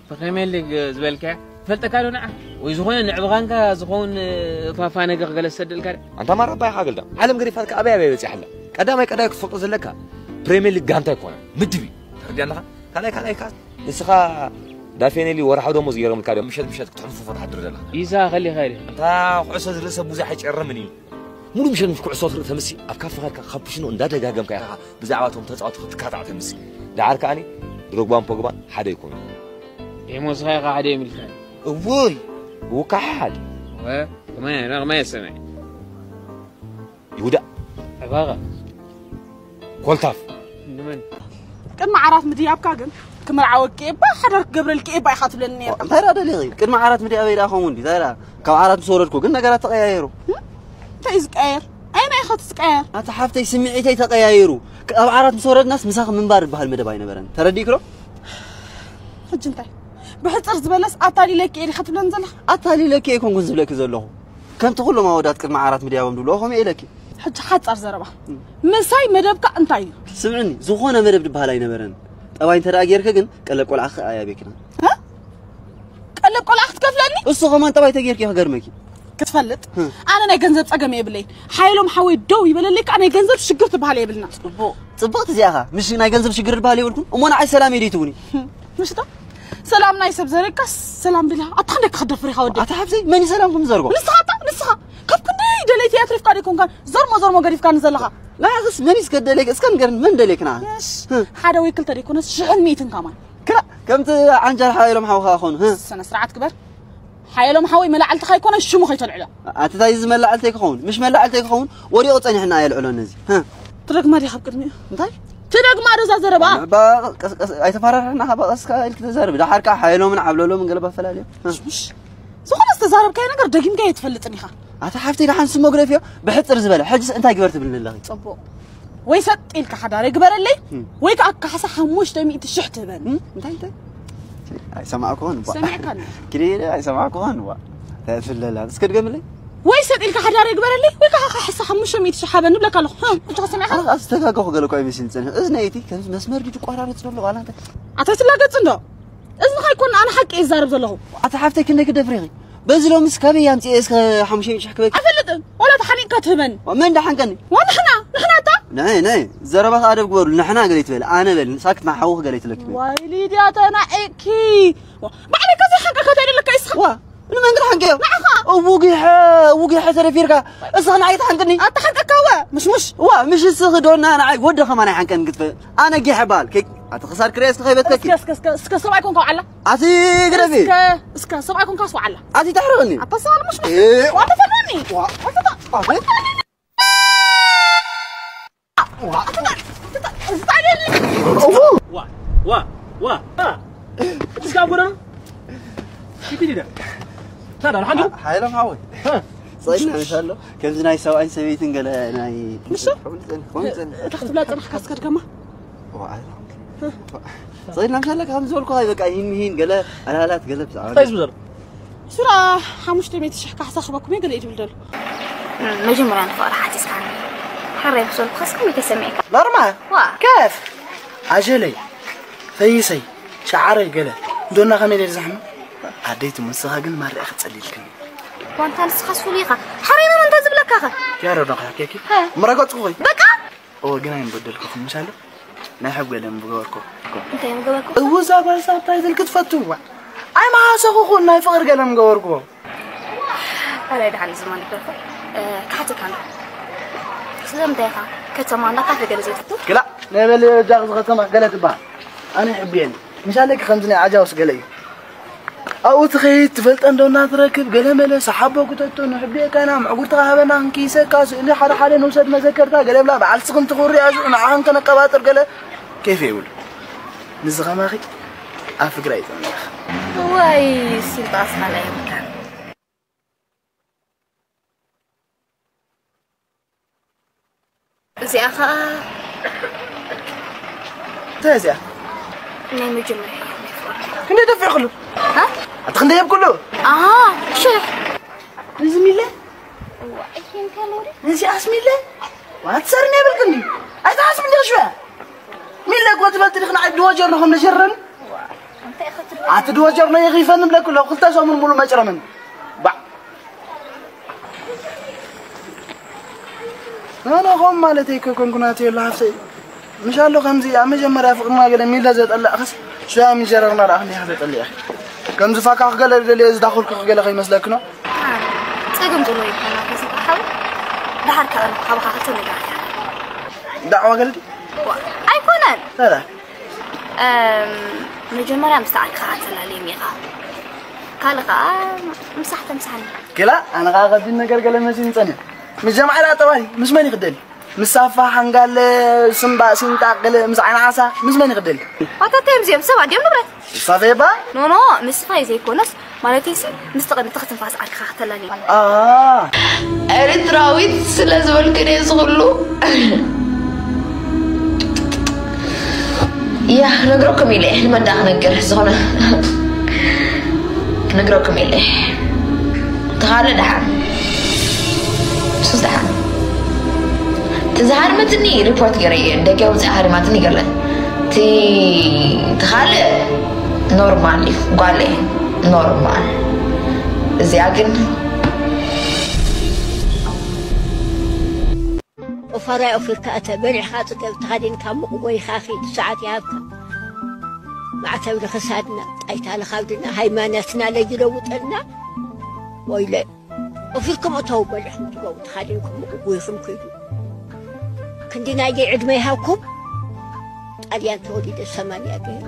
ፕሪምየር ሊግ ዝበልካያ ትፈልጠካ ዶ ንዓ? ወይ ዝኾነ ንዕብኻንካ ዝኸውን ፋፋ ነገር ክገለ ዝሰደልካ ዶ? ኣንታ ማራ ኣባይኻ ገልዳ፣ ዓለም ገዲፋትካ ኣበይ ኣበይ በጺሓ ኣላ? ቀዳማይ ቀዳማይ ክትፈልጦ ዘለካ ፕሪምየር ሊግ ጋንታ ኣይኮነን፣ ምድብ እዩ። ተረዲኣለኻ? ካልኣይ ካልኣይ ከኣ ንስኻ ዳፌኔሊ ወርሓዊ ደሞዝ ገይሮምልካ ድዮም? ምሸት ምሸት ክትሕንፉ ፈትሓ ድር ዘለኻ። ኢሳ ከሊኻ ኢለ። ኣንታ ኩዕሶ ዝርኢ ሰብ ብዙሕ ኣይጨርምን እዩ። ሙሉ ምሸት ምስ ኩዕሶ ትርኢ ተምሲ ኣብ ካፈ ኸድካ ካፑሽኖ እንዳደጋገምካ ኢኻ ብዛዕባ እቶም ተጻወቲ ክትካታዕ ተምሲ። ደሓር ከኣኒ ድሮግባን ፖግባን ሓደ ይኮኑ። ኤሞስኻ ኢኻ ሓደ የሚልካ። እውይ! ውካሓል! ወ-፣ ከማይ፣ ከማይ ሰማይ። ይሁዳ። ዕባኻ። ኮልታፍ። ንመን? ቅድሚ ዓራት ምድያብካ ግን ክምርዓወኪ እባ ሓዳር ክገብረልኪ እባ ኢኻ ትብለኒ ነርካ። እንታይ ደኣ ደሊኺ? ቅድሚ ዓራት ምድያበይ ደኣ ከምኡ እንዲ? እንታይ ደኣ? ካብ ዓራት ምስ ወረድኩ ግን ነገራት ተቐያየሩ። እንታይ እዩ ዝቀየር? ኣየናይ ኢኻ እቲ ዝቀየር? ኣታ ሓፍተይ ስምዒተይ ተቐያይሩ። ካብ ዓራት ምስ ወረድናስ ምሳኺ ምንባር ዝበሃል መደብ ኣይነበረን። ተረዲእኪ ዶ? ሕጂ እንታይ? ብሕጽር ዝበለስ ኣታሊለኪ እየ ዲኻ ትብለኒ ዘለኻ? ኣታሊለኪ ኣይኮንኩን ዝብለኪ ዘለኹ። ከምቲ ኩሎም ኣወዳት ቅድሚ ዓራት ምድያቦም ዝብልዎ ከምኡ እየ ኢለኪ። ሕጂ ሓጻር ዘረባ። ምሳይ መደብካ እንታይ እዩ? ስምዕኒ፣ ዝኾነ መደብ ዝበሃል ኣይነበረን። ጠባይ እንተ ደኣ ጌርኪ ግን ቀለብ ቆልዓ ከኣ ኣያቤክና። እ? ቀለብ ቆልዓ ክትከፍለኒ? እሱ ከማን ጠባይ ተጌርኪ ክገርመኪ። ክትፈልጥ? እ። ኣነ ናይ ገንዘብ ጸገም የብለይን። ሓየሎም ሓወይ ደው ይበለለይ ከኣ ናይ ገንዘብ ሽግር ትበሃል የብልና። ጽቡቕ፣ ጽብቕቲ እዚኣ ኸኣ። ምሽ ናይ ገንዘብ ሽግር ዝበሃል የብልኩን። እሞ ንዓይ ሰላም እየ ደይትብኒ? ምሽ ዶ? ሰላም ናይ ሰብ ዘረጋስ ሰላም ድላ። ኣታ ክንደይ ክትደፍር ኢኻ ወደይ? ኣታ ሓፍተይ፣ መን እዩ ሰላምኩም ዝዘርጎ? ንስኻ ኣታ፣ ንስኻ። ካብ ክንደይ ደለይቲ ኣትሪፍካ ደይኮንካን ዘርሞ ዘርሞ ገዲፍካኒ ዘለኻ። ንዓኽስ መን እዩ እስከ ደለይክ? እስከ ንገርኒ፣ መን ደለይክ ንዓ? እሽ፣ እ። ሓደ ወይ ክልተ ደይኮነስ ሽሕን ሚእትን ከማን። ክላ፣ ከምቲ ዓንጃል ሓየሎም ሓውኻ ኾኑ፣ እ። ስነ ስርዓት ግበር። ሓየሎም ሓወይ መላዕልትኻ ኣይኮነን ሽሙ ከይተልዕሎ። ኣቲ ታይ እዚ መላዕልተይ ክኸውን? ምሽ መላዕልተይ ክኸውን ወዲቑ ጸኒሕና ኣየልዕሎን እዚ። እ። ትደግማ ዲኻ ኣብ ቅድሚኡ? እንታይ? ትደግማ ዶ እዛ ዘረባ? ባ-፣ ቀስ-፣ ቀስ-፣ ኣይተፈራረሕና፣ ባ፣ ቀስ ከኣ ኢልክ ተዛረቢ። ደሓር ከኣ ሓየሎምን ዓብለሎምን ገለ ባፈላለዮ። እ። ምሽ፣ ዝኾነ ዝተዛረብካዮ ነገር ደጊምካዮ ኣይትፈልጥን ኢኻ። ኣታ ሓፍተይ ደሓን ስሞ ግደፍዮ፣ ብሕጽር ዝበለ። ሕጅስ እንታይ ግበር ትብልኒ ኣለኺ? ጽቡቕ። ወይ ሰጥ ኢልካ ሓዳር ግበረለይ፣ እም። ወይ ከኣ ካሕሳ ሓሙሽተ ሚእቲ ሽሕ ትህበኒ። እም? እንታይ፣ እንታይ? ኣይሰማዕኩዎን እባ። ሰሚዕካኒ። ክዲ ኣይሰማዕኩዎን እባ። እንታይ ትብለላ? እስከ ድገምለይ። ወይ ሰጥ ኢልካ ሓዳር ግበረለይ፣ ወይ ከኣ ካሕሳ ሓሙሽተ ሚእቲ ሽሕ ሃበኒ ብለካ ኣለኹ። ህ፣ እጅኻ ሰሚዕካ? ኣነ ኣስተጋገኹ ገለ እኮ ኣይመስልን ጸኒሑ። እዝነይ እቲ ከምዚ መስመር ድዩ ዝቆራረጽ ዘሎ ዋላ እንታይ? ኣታ ትላገጽ እንዶ? እዝንኻ ኣይኮን ኣነ ሓቂ እየ ዝዛረብ ዘለኹ። ኣታ ሓፍተይ ክንደይ ክደፍሪ ኢኺ? በዚ ሎምስ ካበይ ኣምጺኤ እስከ ሓሙሽተ ሚእቲ ሽሕ ክበኪ? ኣይፈልጥን። ዋላ ተሓኒቅካ ትህበኒ። ዋ፣ መን ደሓንቀኒ? ዋ፣ ንሕና፣ ንሕና እታ። ናይ፣ ናይ፣ ዘረባኻ ኣደብ ግበሩ። ንሕና ገለ ይትበል፣ ኣነ በል፣ ሳክት ማሓውኽ ገለ ይትለኪ በል። ዋይ ሊድያ ተናዒቅኪ። ዋ፣ ባዕለይ ከዚ ሓንቀካ ተደለካ ይስኻ። ዋ፣ ንመን ክትሓንቀዮ? ንዓኻ። እውጊሐ፣ እውጊሐ ተደፊርካ። እስኻ ንዓይ ትሓንቅኒ? ኣታ ሓንቀካ ዋ፣ ምሽ፣ ምሽ። ዋ፣ ምሽ እስኺ ዶና ንዓይ ወዲ ኸማን ኣይሓንቀን ክትፈ-፣ ኣነ ጊሐ በሃል። ከይ-፣ ኣቲ ክሳድ ክሪኤ እስኪ ከይበትከኪ። እስከ፣ እስከ፣ እስከ፣ እስከ ሰብኣይ ኮንካ ውዓላ። ኣቲ ግደፊ። እስከ፣ እስከ ሰብኣይ ኮንካ ውዓላ። ኣቲ ተሕርቕኒ። ኣታ ሰብኣይ ምሽ፣ ምሽ። እ። ዋ፣ ተፈርኒ። ዋ። ዋ፣ ተፈ-፣ ኣቲ ዋ፣ ዋ፣ ዋ። እስካ ጎደና። ኪዲ ዲዳ። ታዳ፣ ሓንዱ። ሓይሎም ሓወይ። እ። ጸይና፣ ምሻሎ። ከምዚ ናይ ሰብኣይን ሰበይትን ገለ ናይ ምሽ? ከምዚ ጸን-፣ ከምዚ ጸን-፣ እታ ክትብላ ጸናሕካ እስከ ድገማ። ዋ፣ ኣይ፣ ጸይና፣ ምሻሎ፣ ከም ዝበልኩ፣ ኣይ፣ በቃ፣ ይህን፣ ይህን፣ ገለ ኣላላት፣ ገለ ብዛዕባ እንታይ ዝብሎ ዘሎ? ሱራ ሓሙሽተ ሚእቲ ሽሕ ካሕሳ ክበኩም እየ፣ ገለ እዩ ዝብል ዘሎ። መጀመርያ ንፍቕሪ ሓቲስካኒ። ሕራይ ምስ በልኩኻስ ከመይ ተሰሚዕካ? ኖርማል። ዋ። ከፍ። ኣጀለይ። ፈይሰይ። ሸዓረይ ገለ። እንዶና ከመይ ኢለ ዝዛሕሞ? ኣደይ ትሙን፣ ንስኻ ግን ማርያ ክትጸልይልክኒ። ዋንታ ንስኻስ ፍሉይ ኢኻ። ሓሬና መን እንታይ ዝብለካ ኸ? ያረዶ ኸ፣ ኬኪ? ሀ። ምረገጽኩ ኸይ? በቃ። እወ፣ ግን ኣይምበደልኩኹም፣ ምሻሎ? ናይ ሕብ ገለ ምገበርኩ። እንታይ ምገበርኩ? እወ፣ እዛ ጓል ሳብታይትል ክትፈትዋ። ኣይመሃሰኹኹን፣ ናይ ፍቕሪ ገለ ምገበርኩ። ኣረ፣ ደሓን ዝማን ይበልኩ። እ፣ ክሓተካ ኣሎ። ስለምንታይ ኢኻ ከተማ እንዳ ካፌ ገለ ዘይትፍቱ? ክላ፣ ናይ በለ ጃኽ ዝኸተማ ገለ ትበሃል። ኣነ ይሕብየኒ። ምሻለኪ ከምዚ ናይ ዓጃውስ ገለ እዩ። ኣብኡ ትኸይድ፣ ትፈልጠ እንዶ እናትረክብ፣ ገለመለ፣ ሰሓቦ ክተቶ፣ ንሕብየካ ኢና፣ ምዕጉርትኻ ሃበና፣ ክንክይሰካ፣ ስእሊ ሓደ ሓደ ንውሰድ መዘከርታ፣ ገለ ብላ፣ በዓል ስኽን ትኹሪ፣ ኣዝዑ ንዓኽን ከነቀባጥር፣ ገለ ኬፍ የብሉ። ንዚ ኸማኺ ኣብ ፍግራ ይጠምየኻ። እዋይ፣ ሲልባስኻ ናይ የብልካን። እዚኣ ኸኣ እንታይ እዚኣ? ናይ መጀመርያ እያ ናይ ፍቕሪ። ክንደይ ደፊዕክሉ? ሃ? ኣቲ ክንደይ የብክሉ? ኣሃ፣ ሽሕ። እዚ ሚለ? እዋ፣ ይሄን ካልወሪ? እዚኣስ ሚለ? ዋ፣ ትሰርኒ የብልክን ድዩ? ኣይትሓስብ እንዲያ ሽያ። ሚለ እኮ ትፈልጢ ዲኺ ንዓይ ድወ ጀርኖ ከም ነጀረኒ? እዋ፣ ኣቲ ድወጀር ነው ይኺፈን ብለክ ሎ ክልተ ሰሙን ሙሉ መጭረምን። ባ ኣነ ኾም ማለት ኣይኮንኩን ኣቲ የለ ሃፍተይ። ምሻሎ ከምዚ ኣብ መጀመርያ ፍቕርና ገለ ሚለ ዘጠላእኽስ ሽያ ሚጀረርና ደኣ ክንዲኻ ዘጠሊእኺ። ከምዚ ፋካ ክገለ ደልየ ዝዳኹልኩ ክገለ ከይመስለክኖ። ጸገም ዘለዎ ይኮና ከዚ ሓው። ደሓር ከኣ ካባኻ ክልተ ነገራት እያ። ዳዕዋ ገለዲ ኣይኮነን። ሰላ እም፣ መጀመርያ ምስ ተዓልካ ኣተላልዮም ኢኻ። ካልእ ከኣ ምሳሕ ተምሳሕኒ። ገላ ኣነ ኸዓ ከቢድ ነገር ገለ መሲኒ ጸኒሕ። ምስ ጀማዓ ዳኣ ጠባይ ምስ መን ይኽደል? ምስ ሳፋ ሓንጋለ ስምባ ሲንጣ ገለ ምስ ዓይኒ ዓሳ ምስ መን ይኽደል? ኣታተዮም እዚኦም ሰባት ድዮም ንብረት? ሳፈየባ ኖኖ ምስ ስፋይ ዘይኮነስ ማለተይሲ ምስ ተቐንጥኽ ትንፋስ ዓድካ ከተላኒ ኣ ኤርትራዊት ስለ ዝበልክን እየ ዝኽሉ። ያ ክነግረኩም ኢለ እየ። ንመን ደኣ ክነግር ዝኾነ ክነግረኩም ኢለ እየ። ተኻለ ደሓን ሱስ ደሓን ትዝሃርመትኒ ሪፖርት ገይረ እየ። ደገ ውፅእ ሃሪማትኒ ገለ እቲ ተኻለ ኖርማል እዩ ጓለ ኖርማል እዚኣ ግን ኦፋራይ ኦፊርካ እተ በሊዕኻ ጽገብ ተኸዲንካ ሙቕ ጎይኻ ኺድ ሰዓት ይሃብካ። ማዕተብ ንኽሳድና ጣይታ ንኻብድና ሃይማኖትና ለይለውጠልና ወይለ ኦፊርኩም እተው በሊዕኹም ትገቡ ተኸዲንኩም ሙቕ ጎይኹም ኪዱ። ክንዲ ናይገይ ዕድመ ይሃብኩም። ጣልያን ተወሊደ ሰማንያ ገይሩ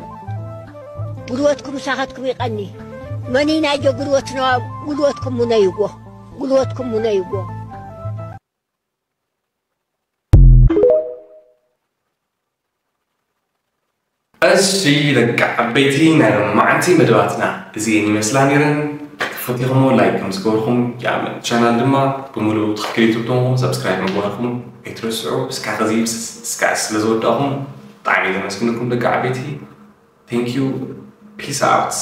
ጉልበትኩም ምሳኻትኩም ይቐኒ። መኒናዮ ጉልበትና ጉልበትኩም ሙነይዎ ጉልበትኩም ሙነይዎ። እሺ ደቂ ዓበይቲ ናይ ሎማዓንቲ መደባትና እዚኤን ይመስላ ነይረን። ተፈቲኹሞ ላይክ ከም ዝገበርኩም ይኣምን። ቻናል ድማ ብምሉኡ ትኽክል ዩቱብ ተንኹም ሰብስክራይብ ምግባርኩም ኣይትረስዑ። እስካ ከዚ እስካ ስለ ዝወዳእኹም ብጣዕሚ ዘመስግነኩም ደቂ ዓበይቲ። Thank you. Peace out.